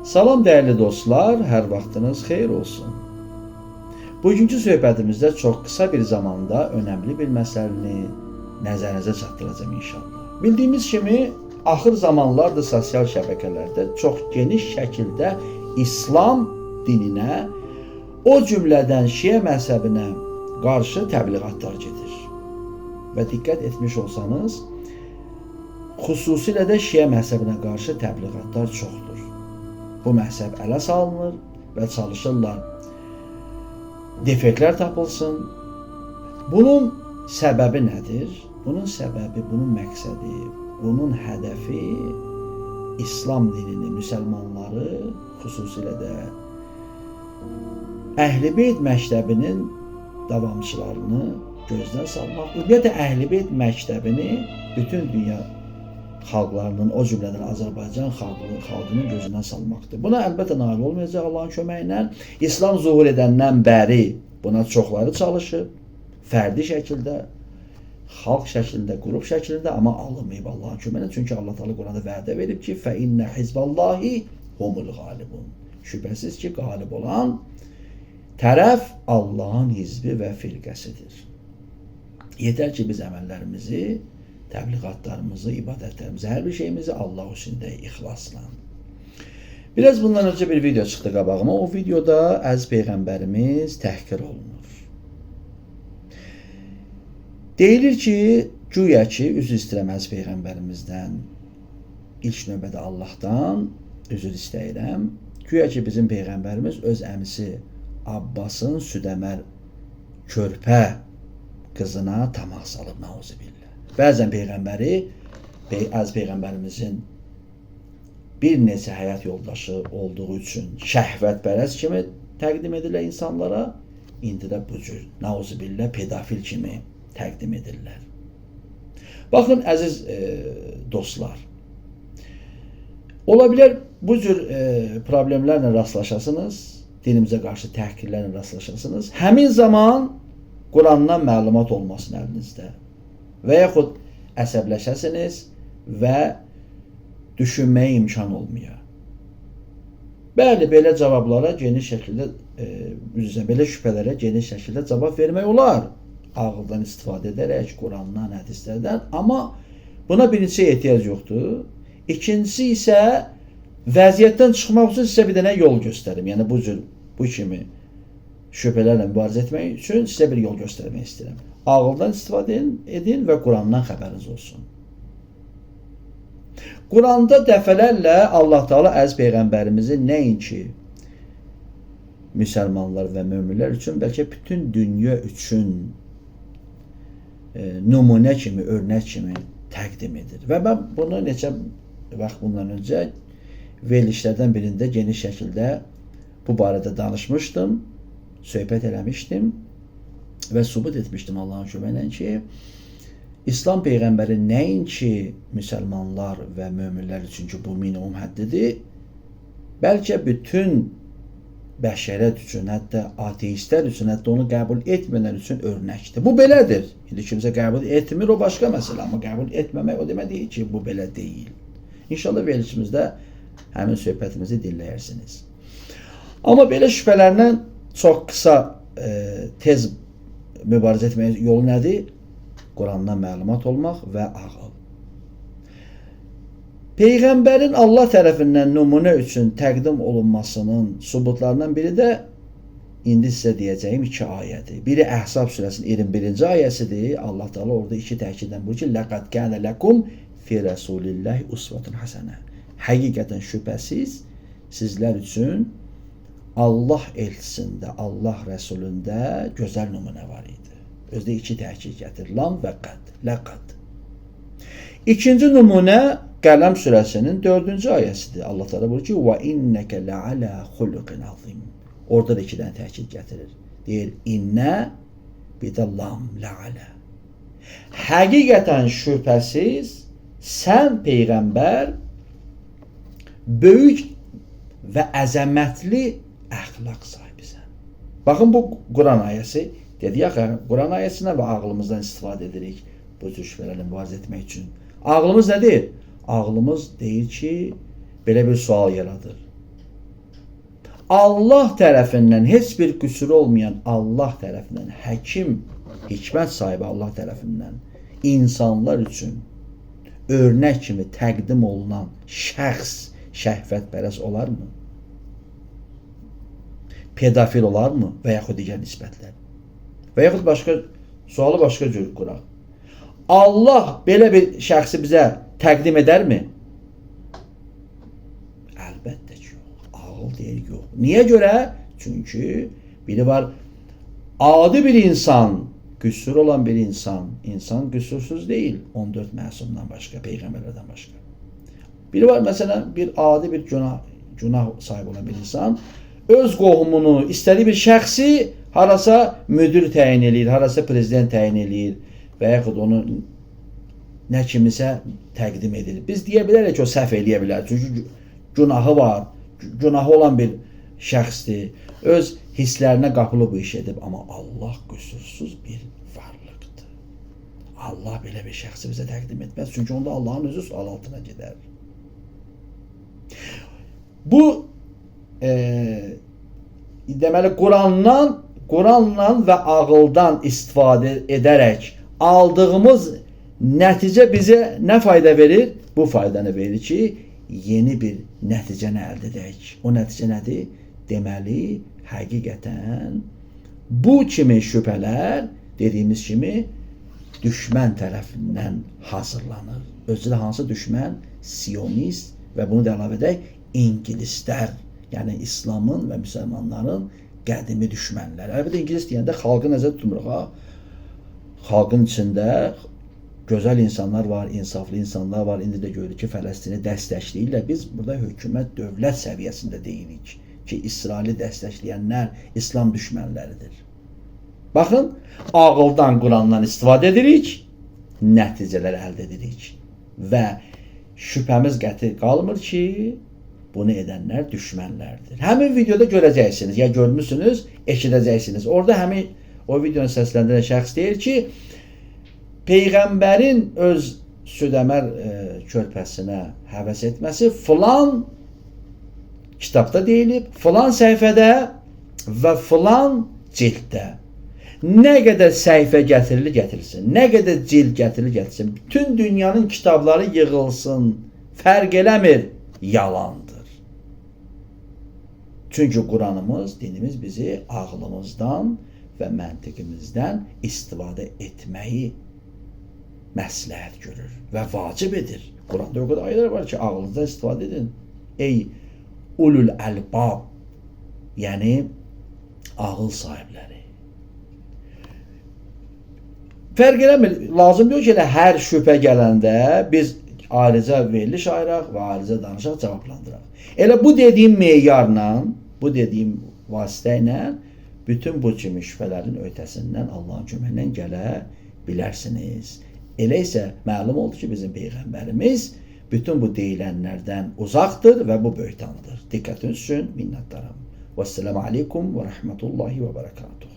Salam dəyərli dostlar, hər vaxtınız xeyir olsun. Bugünkü söhbətimizdə çox qısa bir zamanda önəmli bir məsələni nəzərinizə çatdıracağam inşallah. Bildiyimiz kimi, axır zamanlarda sosial şəbəkələrdə çox geniş şəkildə İslam dininə, o cümlədən Şiə məzhəbinə qarşı təbliğatlar gedir. Və diqqət etmiş olsanız, xüsusilə də Şiə məzhəbinə qarşı təbliğatlar çoxdur. Bu məzhəb ələ salınır və çalışırlar defektlər tapılsın. Bunun səbəbi nədir? Bunun səbəbi, bunun məqsədi, bunun hədəfi İslam dinini, müsəlmanları, xüsusilə də Əhl-i Beyt məktəbinin davamçılarını gözdən salmaq, ümumiyyətlə Əhl-i Beyt məktəbini bütün dünya xalqlarının, o cümlədən Azərbaycan xalqının gözündən salmaqdır. Buna əlbəttə nail olmayacaq Allahın köməyi ilə. İslam zuhur edəndən bəri buna çoxları çalışıb, fərdi şəkildə, xalq şəklində, qrup şəklində, amma alınmayıb Allahın köməyi ilə. Çünki Allah Teala Quranda vədə verib ki, fə innə hizballahi humul qalibun. Şübhəsiz ki, qalib olan tərəf Allahın hizbi və firqəsidir. Yetər ki, biz əməllərimizi, təbliğatlarımızı, ibadətlərimizi, hər bir şeyimizi Allah üçün də ixlasla. Biraz bundan öncə bir video çıxdı qabağıma. O videoda əziz Peyğəmbərimiz təhqir olunur. Deyilir ki, güya ki, üzr istəyirəm əziz Peyğəmbərimizdən, ilk növbədə Allahdan üzr istəyirəm. Güya ki, bizim Peyğəmbərimiz öz əmisi Abbasın südəmər körpə qızına tamah salıb, nauzubillah. Bəzən Peyğəmbəri, əziz Peyğəmbərimizin bir neçə həyat yoldaşı olduğu üçün şəhvətpərəst kimi təqdim edirlər insanlara, indi də bu cür, nauzubillah, pedofil kimi təqdim edirlər. Baxın, əziz dostlar, ola bilər bu cür problemlərlə rastlaşasınız, dinimizə qarşı təhqirlərlə rastlaşasınız. Həmin zaman Qurandan məlumat olmasın əlinizdə və yaxud əsəbləşəsiniz və düşünməyə imkan olmaya. Bəli, belə cavablara geniş şəkildə, belə şübhələrə geniş şəkildə cavab vermək olar. Ağıldan istifadə edərək, Qurandan, hədislərdən. Amma buna birincisi ehtiyac yoxdur. İkincisi isə vəziyyətdən çıxmaq üçün sizə bir dənə yol göstərim. Yəni bu cür, bu kimi şübhələrlə mübarizə etmək üçün sizə bir yol göstərmək istəyirəm. Ağıldan istifadə edin və Qurandan xəbəriniz olsun. Quranda dəfələrlə Allah Teala əziz Peyğəmbərimizi nəinki müsəlmanlar və möminlər üçün, bəlkə bütün dünya üçün nümunə kimi, örnək kimi təqdim edir. Və mən bunu neçə vaxt bundan öncə verilişlərdən birində geniş şəkildə bu barədə danışmışdım, söhbət eləmişdim və sübut etmişdim Allahın köməyi ilə ki, İslam Peyğəmbəri nəinki müsəlmanlar və möminlər üçün ki, bu minimum həddidir, bəlkə bütün bəşəriyyət üçün, hətta ateistlər üçün, hətta onu qəbul etməyənlər üçün örnəkdir. Bu belədir. İndi kimsə qəbul etmir, o başqa məsələ, amma qəbul etməmək o demək deyil ki, bu belə deyil. İnşallah verilişimizdə həmin söhbətimizi dinləyərsiniz. Amma belə şübhələrlə çox qısa, tez mübarizə etməyin yolu nədir? Qurandan məlumat olmaq və ağıl. Peyğəmbərin Allah tərəfindən nümunə üçün təqdim olunmasının sübutlarından biri də indi sizə deyəcəyim iki ayədir. Biri Əhzab surəsinin 21-ci ayəsidir. Allah Teala orada iki təkidlə buyurur ki, "Ləqad kənə ləkum fi rəsulillahi usvetun həsənə." Həqiqətən şübhəsiz sizlər üçün Allah elçisində, Allah rəsulündə gözəl nümunə var idi. Özdə iki təkid gətirir. Lam və qəd, ləqad. İkinci nümunə Qələm surəsinin 4-cü ayəsidir. Allah Teala buyurur ki, "Və innəkə ləalə xuluqin azim." Orada da iki dənə təkid gətirir. Deyir, innə, bir də lam, ləalə. Həqiqətən şübhəsiz sən Peyğəmbər böyük və əzəmətli əxlaq sahibisən. Baxın, bu Quran ayəsi. Dedi ya, Quran ayəsinə və ağlımızdan istifadə edirik bu cür şübhələrlə mübarizə etmək üçün. Ağlımız nə deyir? Ağlımız deyir ki, belə bir sual yaradır. Allah tərəfindən heç bir qüsuru olmayan Allah tərəfindən, həkim, hikmət sahibi Allah tərəfindən insanlar üçün örnək kimi təqdim olunan şəxs şəhvətpərəst olarmı? Pedofil olarmı? Və yaxud digər nisbətlər. Və yaxud başqa sualı başqa cür quraq. Allah belə bir şəxsi bizə təqdim edərmi? Əlbəttə ki, yox. Ağıl deyir yox. Niyə görə? Çünki biri var, adi bir insan, qüsur olan bir insan, insan qüsursuz deyil, 14 məsumdan başqa, peyğəmbərlərdən başqa. Biri var, məsələn, bir adi bir günah sahibi olan bir insan, öz qohumunu, istədiyi bir şəxsi harasa müdür təyin eləyir, harasa prezident təyin eləyir və yaxud onu nə kimisə təqdim edir. Biz deyə bilərik ki, o səhv eləyə bilər. Çünki günahı var, günahı olan bir şəxsdir. Öz hisslərinə qapılıb bu iş edib. Amma Allah qüsursuz bir varlıqdır. Allah belə bir şəxsi bizə təqdim etməz. Çünki onda Allahın özü sual altına gedər. Bu, deməli, Quranla və ağıldan istifadə edərək aldığımız nəticə bizə nə fayda verir? Bu faydanı verir ki, yeni bir nəticəni əldə edək. O nəticə nədir? Deməli, həqiqətən bu kimi şübhələr, dediyimiz kimi, düşmən tərəfindən hazırlanır. Özü də hansı düşmən? Siyonist və bunu da əlavə edək, İngilislər. Yəni, İslamın və müsəlmanların qədimi düşmənləri. Əlbəttə, İngilis deyəndə xalqı nəzərdə tutmuruq, ha? Xalqın içində gözəl insanlar var, insaflı insanlar var. İndi də görürük ki, Fələstini dəstəkləyirlər. Biz burada hökumət, dövlət səviyyəsində deyirik ki, İsraili dəstəkləyənlər İslam düşmənləridir. Baxın, ağıldan, Qurandan istifadə edirik, nəticələr əldə edirik və şübhəmiz qəti qalmır ki, bunu edənlər düşmənlərdir. Həmin videoda görəcəksiniz, ya görmüsünüz, eşidəcəksiniz. Orada həmin o videonu səsləndirən şəxs deyir ki, Peyğəmbərin öz südəmər körpəsinə həvəs etməsi filan kitabda deyilib, filan səhifədə və filan cilddə. Nə qədər səhifə gətirilir, gətirilsin. Nə qədər cild gətirilir, gətirilsin. Bütün dünyanın kitabları yığılsın. Fərq eləmir. Yalandır. Çünki Quranımız, dinimiz bizi ağlımızdan və məntiqimizdən istifadə etməyi məsləhət görür və vacib edir. Quranda o qədər ayələr var ki, ağlınızdan istifadə edin. Ey ulul əlbab, yəni ağıl sahibləri. Fərq eləmir, lazım deyil ki, elə hər şübhə gələndə biz ayrıca veriliş ayıraq və ayrıca danışaq, cavablandıraq. Elə bu dediyim meyarla, bu dediyim vasitə ilə bütün bu kimi şübhələrin ötəsindən Allahın köməyi ilə gələ bilərsiniz. Elə isə məlum oldu ki, bizim Peyğəmbərimiz bütün bu deyilənlərdən uzaqdır və bu böhtandır. Diqqətiniz üçün minnətdaram. Vəssalamu aleykum və rəhmətullahi və bərəkatuhu.